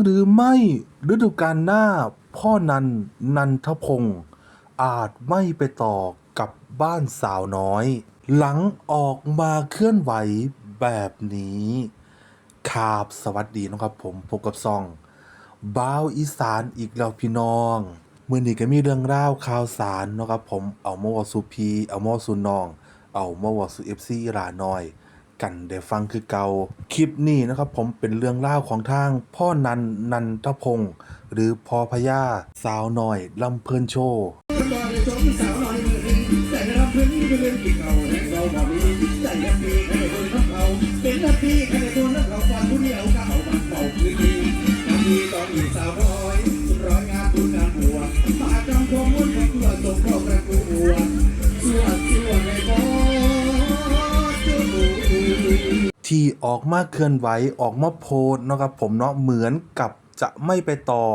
ຫຼືໄມ່ ລະດູການໜ້າ ພໍ່ນັນ ນັນທະພົງ ອາດໄມ່ໄປຕໍ່ກັບບ້ານສາວນ້ອຍ ຫຼັງອອກມາເຄື່ອນໄຫວແບບນີ້. ຄາບ ສະຫວັດດີເນາະຄັບຜົມ, ພົບກັບຊ່ອງບ່າວອີສານອີກແລ້ວພີ່ນ້ອງ. ມື້ນີ້ກໍມີເລື່ອງລາວຂ່າວສານເນາະຄັບຜົມ, ເອົາມາເວົ້າສູ່ພີ່, ເອົາມາເວົ້າສູ່ນ້ອງ, ເອົາມາເວົ້າສູ່ເອັຟຊີອີ່ຫຼ້ານ້ອຍ ກັນໄດ້ຟັງຄືເກົ່າ. ຄລິບນີ້ນະຄັບຜົມ ເປັນເລື່ອງລາວຂອງທາງພໍ່ນັນ ນັນທະພົງ ຫຼືພໍ່ພະຍາ ສາວນ້ອຍລຳເພີນໂຊ. ທີ່ອອກມາເຄື່ອນໄຫວ ອອກມາໂພສເນາະຄັບຜົມເນາະ ເໝືອນກັບຈະໄມ່ໄປຕໍ່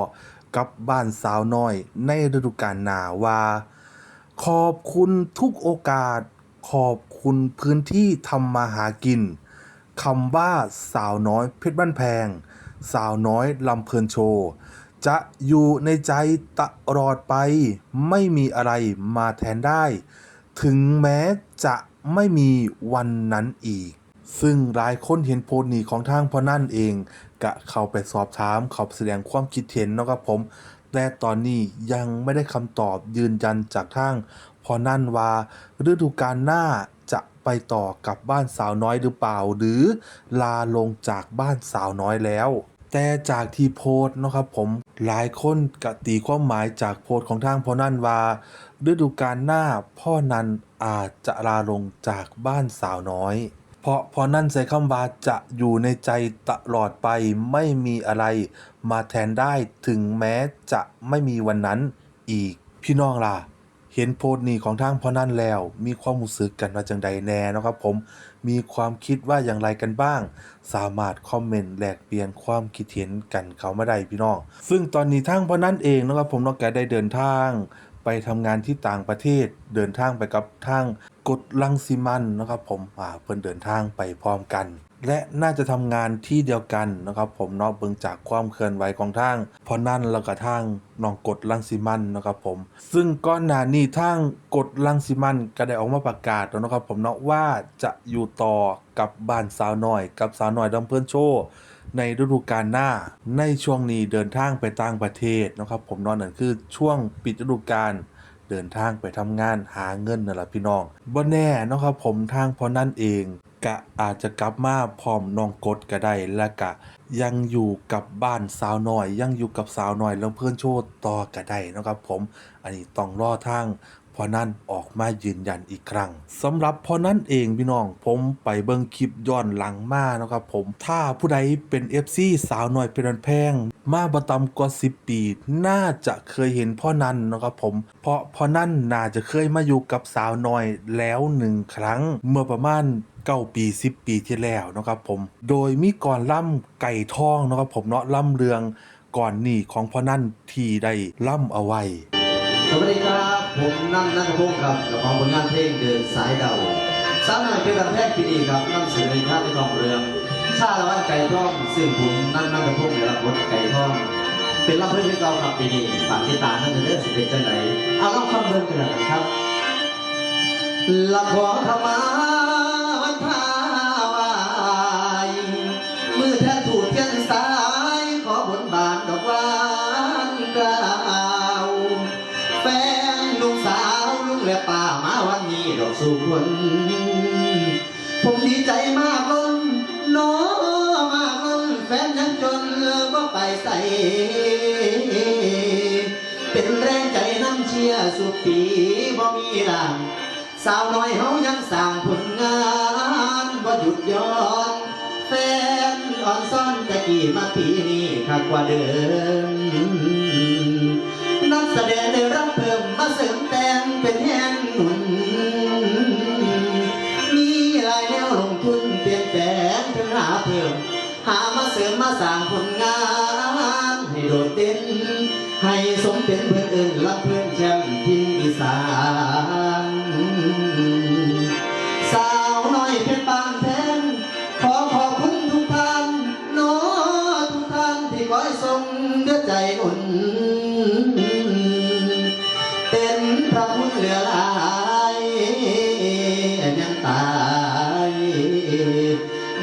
ກັບບ້ານສາວນ້ອຍໃນລະດູການໜ້າວ່າ ຂອບຄຸນທຸກໂອກາດ, ຂອບຄຸນພື້ນທີ່ທຳມາຫາກິນ. ຄຳວ່າສາວນ້ອຍເພັດບ້ານແພງ, ສາວນ້ອຍລຳເພີນໂຊ ຈະຢູ່ໃນໃຈຕະຫຼອດໄປ, ໄມ່ມີອະໄລມາແທນໄດ້ ເຖິງແມ້ຈະໄມ່ມີວັນນັ້ນອີກ. ຊຶ່ງຫຼາຍຄົນເຫັນໂພສນີ້ຂອງທາງພໍ່ນັນເອງ ກະເຂົ້າໄປສອບຖາມ, ເຂົ້າໄປສະແດງຄວາມຄິດເຫັນເນາະຄັບຜົມ, ແຕ່ຕອນນີ້ຍັງໄມ່ໄດ້ຄຳຕອບຢືນຢັນຈາກທາງພໍ່ນັນວ່າ ລະດູການໜ້າຈະໄປຕໍ່ກັບບ້ານສາວນ້ອຍຫຼືເປົ່າ ຫຼືລາລົງຈາກບ້ານສາວນ້ອຍແລ້ວ. ແຕ່ຈາກທີ່ໂພສເນາະຄັບຜົມ, ຫຼາຍຄົນກະຕີຄວາມໝາຍຈາກໂພສຂອງທາງພໍ່ນັນວ່າ ລະດູການໜ້າພໍ່ນັນອາດຈະລາລົງຈາກບ້ານສາວນ້ອຍ ເພາະພໍ່ນັນໃຊ້ຄຳວ່າ ຈະຢູ່ໃນໃຈຕະຫຼອດໄປ, ໄມ່ມີອະໄລມາແທນໄດ້ ເຖິງແມ້ຈະໄມ່ມີວັນນັ້ນອີກ. ພີ່ນ້ອງລະ ເຫັນໂພສນີ້ຂອງທາງພໍ່ນັນແລ້ວ ມີຄວາມຮູ້ສຶກກັນວ່າຈັ່ງໃດແດ່ເນາະຄັບຜົມ? ມີຄວາມຄິດວ່າຢ່າງໄລກັນບ້າງ? ສາມາດຄອມເມັນແລກປ່ຽນຄວາມຄິດເຫັນກັນເຂົ້າມາໄດ້ພີ່ນ້ອງ. ຊຶ່ງຕອນນີ້ທາງພໍ່ນັນເອງເນາະຄັບຜົມເນາະ ກະໄດ້ເດີນທາງໄປທຳງານທີ່ຕ່າງປະເທດ, ເດີນທາງໄປກັບທາງກົດລັງສິມັນເນາະຄັບຜົມ, ອາ ເພິ່ນເດີນທາງໄປພ້ອມກັນ ແລະ ໜ້າຈະທຳງານທີ່ດຽວກັນເນາະຄັບຜົມເນາະ, ເບິ່ງຈາກຄວາມເຄື່ອນໄຫວຂອງທາງພໍ່ນັນ ແລ້ວກະທາງນ້ອງກົດລັງສິມັນເນາະຄັບຜົມ. ຊຶ່ງກ່ອນໜ້ານີ້ທາງກົດລັງສິມັນກະໄດ້ອອກມາປະກາດແລ້ວເນາະຄັບຜົມເນາະ ວ່າຈະຢູ່ຕໍ່ກັບບ້ານສາວນ້ອຍ ກັບສາວນ້ອຍລຳເພີນໂຊ ໃນລະດູການໜ້າ. ໃນຊ່ວງນີ້ເດີນທາງໄປຕ່າງປະເທດເນາະຄັບຜົມເນາະ, ນັ້ນຄືຊ່ວງປິດລະດູການ ເດີນທາງໄປທຳງານຫາເງິນນັ້ນລະພີ່ນ້ອງ. ບໍ່ແນ່ເນາະຄັບຜົມ, ທາງພໍ່ນັນເອງ ກະອາດຈະກັບມາພ້ອມນ້ອງກົດກະໄດ້ ແລະກະຍັງຢູ່ກັບບ້ານສາວນ້ອຍ, ຍັງຢູ່ກັບສາວນ້ອຍລຳເພີນໂຊຕໍ່ກະໄດ້ເນາະຄັບຜົມ. ອັນນີ້ຕ້ອງລໍທາງພໍ່ນັນອອກມາຢືນຢັນອີກຄັ້ງ. ສຳລັບພໍ່ນັນເອງພີ່ນ້ອງ, ຜົມໄປເບິ່ງຄລິບຍ້ອນຫຼັງມາເນາະຄັບຜົມ, ຖ້າຜູ້ໃດເປັນເອັຟຊີສາວນ້ອຍເພັດບ້ານແພງມາບໍ່ຕ່ຳກວ່າສິບປີ ໜ້າຈະເຄີຍເຫັນພໍ່ນັນເນາະຄັບຜົມ. ເພາະພໍ່ນັນໜ້າຈະເຄີຍມາຢູ່ກັບສາວນ້ອຍແລ້ວໜຶ່ງຄັ້ງ ເມື່ອປະມານເກົ້າປີ ສິບປີທີ່ແລ້ວເນາະຄັບຜົມ, ໂດຍມີກອນລຳໄກ່ທອງເນາະຄັບຜົມເນາະ, ລຳເລື່ອງກອນນີ້ຂອງພໍ່ນັນທີ່ໄດ້ລຳເອົາໄວ້. ສະຫວັດດີຄັບ, ຜົມ ນັນ ນັນທະພົງ ຄັບ, ເຈົ້າຂອງຜົນງານເພງເດີນສາຍເດົາ. ສາວນ້ອຍເພັດບ້ານແພງປີນີ້ ຄັບ, ນຳສະເໜີໃນທ້າຍຂອງເລື່ອງ ຊາລະວັນໄກ່ທອງ, ຊຶ່ງຜົມ ນັນ ນັນທະພົງ ໄດ້ລັບບົດໄກ່ທອງ ເປັນລຳເພີນຄືເກົ່າຄັບປີນີ້. ຝາກຕິດຕາມນຳເດີ ຊິເປັນຈັ່ງໃດ ເອົາລອງຟັງເບິ່ງກັນແລ້ວກັນຄັບ. ລະຂໍຂະມາວັນພາໄວ້ ມື້ແທນທູບທຽນສາຍ ຂໍບົນບານດອກຫວານກ່າວ ແຟນລູກສາວລຸງ ແລະ ປ້າມາວັນນີ້ດອກສູ່ຄົນ. ຜົມດີໃຈມາກລົ້ນ ນໍ ມາກລົ້ນ ແຟນຍັງຈົນບໍ່ໄປໃສ ເປັນແຮງໃຈນຳເຊຍສູ່ປີບໍ່ມີລ້າງ ສາວນ້ອຍເຮົາຍັງສ້າງຜົນງານບໍ່ຢຸດຢ່ອນ ແຟນອ່ອນຊ້ອນແຕ່ກີ້ມາປີນີ້ຄັກກວ່າເດີມ ນັກສະແດງໄດ້ລຳເພີ່ມມາເສີມແຕ່ງເປັນແຮງໜູນ ມີຫຼາຍແນວລົງທຶນປ່ຽນແປງເຖິງຫາເພີ່ມ ຫາມາເສີມມາສ້າງຜົນງານໃຫ້ໂດດເດັ່ນ ໃຫ້ສົມເປັນເພິ່ນເອີ້ນລຳເພີນແຊ້ມທີມອີສານ ສາວນ້ອຍເພັດບ້ານແພງ ຂໍຂອບຄຸນທຸກທ່ານ ນໍ ທຸກທ່ານທີ່ຄອຍ ຊົງດ້ວຍໃຈອຸ່ນ ເປັນພະຄຸນເຫຼືອຫຼາຍ ຍັງຕາຍ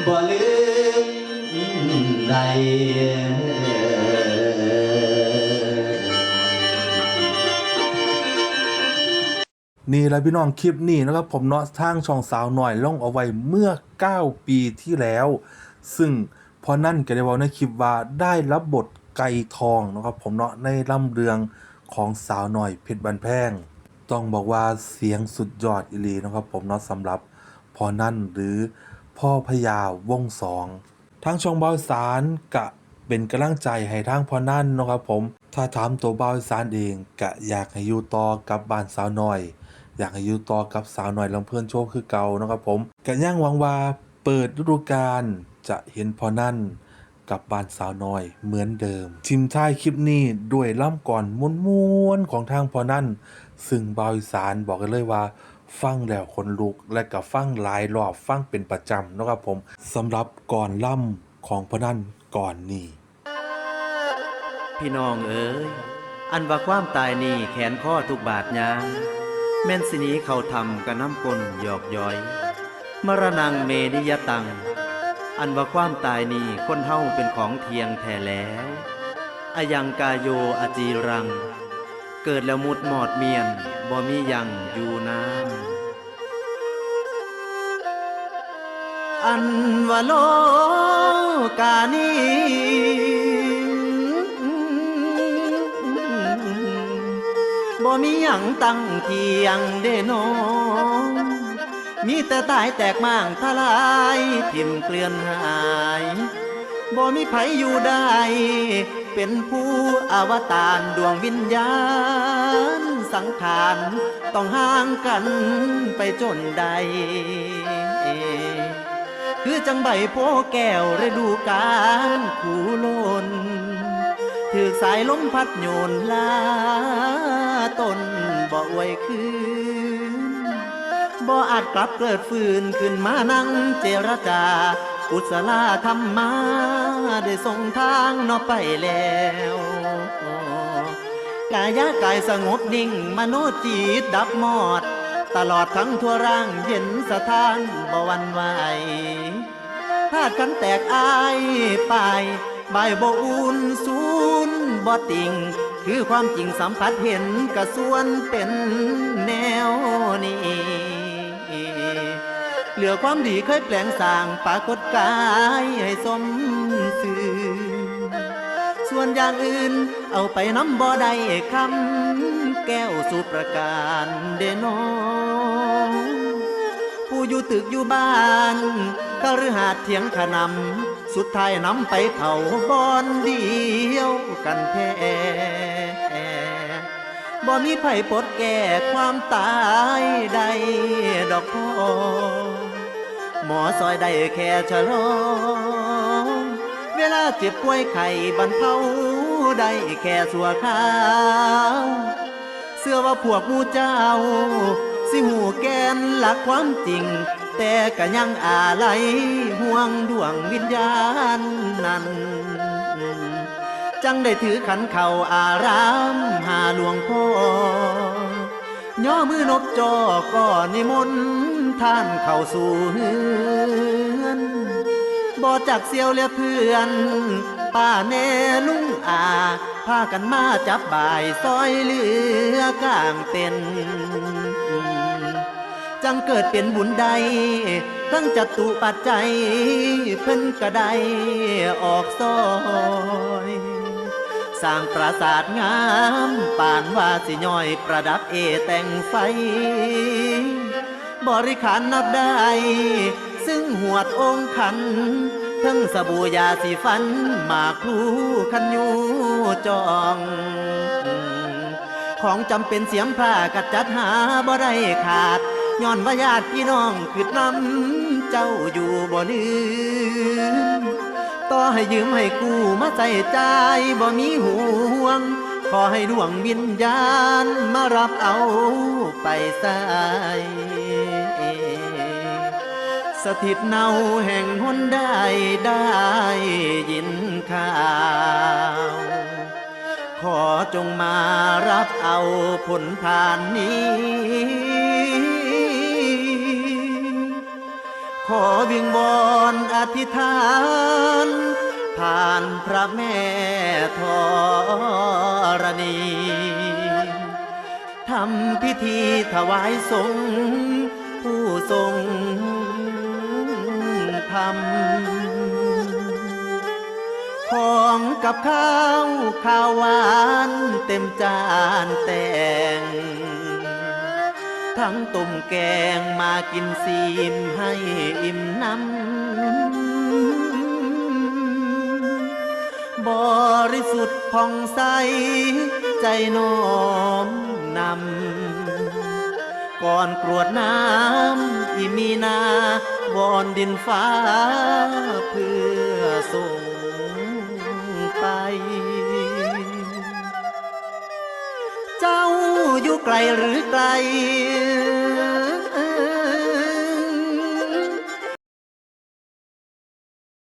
ບໍ່ລືມໄດ້. ນີ້ລະພີ່ນ້ອງ ຄລິບນີ້ນະຄັບຜົມເນາະ ທາງຊ່ອງສາວນ້ອຍລົງເອົາໄວ້ເມື່ອເກົ້າປີທີ່ແລ້ວ ຊຶ່ງພໍ່ນັນກໍໄດ້ເວົ້າໃນຄລິບວ່າໄດ້ຮັບບົດໄກ່ທອງນະຄັບຜົມເນາະ ໃນລຳເລື່ອງຂອງສາວນ້ອຍເພັດບ້ານແພງ. ຕ້ອງບອກວ່າສຽງສຸດຍອດອີ່ຫຼີນະຄັບຜົມເນາະ ສຳລັບພໍ່ນັນ ຫຼື ພໍ່ພະຍາວົງສອງ. ທາງຊ່ອງບ່າວອີສານກະເປັນກຳລັງໃຈໃຫ້ທາງພໍ່ນັນເນາະຄັບຜົມ. ຖ້າຖາມໂຕບ່າວອີສານເອງ ກະຢາກໃຫ້ຢູ່ຕໍ່ກັບບ້ານສາວນ້ອຍ, ຢາກໃຫ້ຢູ່ຕໍ່ກັບສາວນ້ອຍລຳເພີນໂຊຄືເກົ່າເນາະຄັບຜົມ. ກະຍັງຫວັງວ່າເປີດລະດູການຈະເຫັນພໍ່ນັນກັບບ້ານສາວນ້ອຍເໝືອນເດີມ. ຖິ້ມທ້າຍຄລິບນີ້ດ້ວຍລຳກອນມ່ວນໆຂອງທາງພໍ່ນັນ, ຊຶ່ງບ່າວອີສານບອກໄດ້ເລີຍວ່າ ຟັງແລ້ວຂົນລຸກ ແລະ ກະຟັງຫຼາຍລອບ, ຟັງເປັນປະຈຳເນາະຄັບຜົມ ສຳລັບກອນລຳຂອງພໍ່ນັນກອນນີ້. ພີ່ນ້ອງເອີຍ ອັນວ່າຄວາມຕາຍນີ້ແຂນຄໍທຸກບາດຍາງ ແມ່ນຊິໜີເຂົ້າຖ້ຳກະນຳກົ້ນຫຍອກຢອຍ ມະລະນັງເມນິຍະຕັງ ອັນວ່າຄວາມຕາຍນີ້ຄົນເຮົາເປັນຂອງທ່ຽງແທ້ແລ້ວ ອະຍັງກາໂຍອະຈີລັງ ເກີດແລ້ວໝຸດມອດມ້ຽນ ບໍ່ມີຢັ້ງຢູ່ນານ. ອັນວ່າໂລການີ້ ບໍ່ມີຫຍັງຕັ້ງທ່ຽງເດ້ນ້ອງ ມີແຕ່ຕາຍແຕກມ້າງທະລາຍ ຖິ້ມເກລື່ອນຫາຍ ບໍ່ມີໃຜຢູ່ໄດ້ ເປັນຜູ້ອະວະຕານ ດວງວິນຍານສັງຂານ ຕ້ອງຫ່າງກັນໄປຈົນໄດ້ ຄືຈັ່ງໃບໂພແກ້ວ ລະດູການຄູຫຼົ່ນ ຖືກສາຍລົມພັດໂຍນລາ ຕົ້ນບໍ່ອວຍຄືນ ບໍ່ອາດກັບເກີດຟື້ນ ຂຶ້ນມານັ່ງເຈລະຈາ ກຸສະລາທຳມາ ໄດ້ສົ່ງທາງເນາະໄປແລ້ວ ກາຍາກາຍສະຫງົບນິ່ງ ມະໂນຈິດດັບມອດ ຕະຫຼອດທັງທົ່ວຮ່າງເຢັນສະທ້ານ ບໍ່ຫວັ່ນໄຫວ ທາດຂັນແຕກອ້າຍປາຍ ບາຍບໍ່ອຸ່ນສູນບໍ່ຕິ່ງ ຄືຄວາມຈິງສຳຜັດເຫັນ ກະຊວນເປັນແນວນີ້ ເຫຼືອຄວາມດີເຄີຍແປງສ້າງ ປາກົດກາຍໃຫ້ສົມຊື່ ສ່ວນຢ່າງອື່ນເອົາໄປນຳບໍ່ໄດ້ ຄຳແກ້ວສຸປະການເດນ້ອງ ຜູ້ຢູ່ຕຶກຢູ່ບ້ານ ຄະລືຫາດຖຽງຂະໜຳ ສຸດທ້າຍນຳໄປເຜົາບ່ອນດຽວກັນແທ້ ບໍ່ມີໃຜປົດແກ້ຄວາມຕາຍໄດ້ດອກພໍ່ ໝໍຊ່ອຍໄດ້ແຄ່ຊະລໍ ເວລາເຈັບປ່ວຍໄຂ້ບັນເທົາໄດ້ແຄ່ຊົ່ວຄາວ ເຊື່ອວ່າພວກໝູ່ເຈົ້າ ຊິຮູ້ແກ່ນຫຼັກຄວາມຈິງ ແຕ່ກະຍັງອາໄລຫ່ວງດວງວິນຍານນັ້ນ ຈັ່ງໄດ້ຖືຂັນເຂົ້າອາລາມຫາຫຼວງພໍ່ ຍໍມືນົບຈໍ່ກໍນິມົນທ່ານເຂົ້າສູ່ເຮືອນ ບໍ່ຈັກສ່ຽວແລະເພື່ອນ ປ້າແນ່ລຸງອາ ພາກັນມາຈັບບ່າຍຊ່ອຍເຫຼືອກາງເຕັນ ຈັ່ງເກີດເປັນບຸນໄດ້ ທັງຈະຕຸປັດໄຈ ເພິ່ນກະໄດ້ອອກຊ່ອຍ ສ້າງປາສາດງາມ ປານວ່າຊິຍ້ອຍປະດັບເອແຕ່ງໄຟ ບໍລິຂານນັບໄດ້ ຊຶ່ງຫວດອົງຂັນ ເທິງສະບູຢາສີຟັນ ໝາກພູຄັນຢູ່ຈອງ ຂອງຈຳເປັນສຽມພ້າກະຈັດຫາບໍ່ໄດ້ຂາດ ຍ້ອນວ່າຍາດພີ່ນ້ອງຄຶດນຳເຈົ້າຢູ່ບໍ່ລືມ ຕໍ່ໃຫ້ຢືມໃຫ້ກູ້ມາໃຊ້ຈ່າຍບໍ່ມີຫ່ວງ ຂໍໃຫ້ດວງວິນຍານມາຮັບເອົາໄປໃຊ້ ສະຖິດເນົາແຫ່ງຫົນໃດໄດ້ຍິນຂ່າວ ຂໍຈົ່ງມາຮັບເອົາຜົນທານນີ້ ຂໍວິງວອນອະທິຖານ ຜ່ານພຣະແມ່ທໍລະນີ ທຳພິທີຖວາຍສົງ ຜູ້ຊົງທຳ ຂອງກັບຂ້າວ ຂາວຫວານເຕັມຈານແຕ່ງ ທັງຕົ້ມແກງມາກິນຊີມໃຫ້ອີ່ມໜຳ ບໍລິສຸດຜ່ອງໃສໃຈນ້ອມນຳ ກ່ອນກຣວດນ້ຳອີ່ມີນາ ວອນດິນຟ້າເພື່ອສົ່ງໄປ ເຈົ້າຢູ່ໄກລຫຼືໃກ້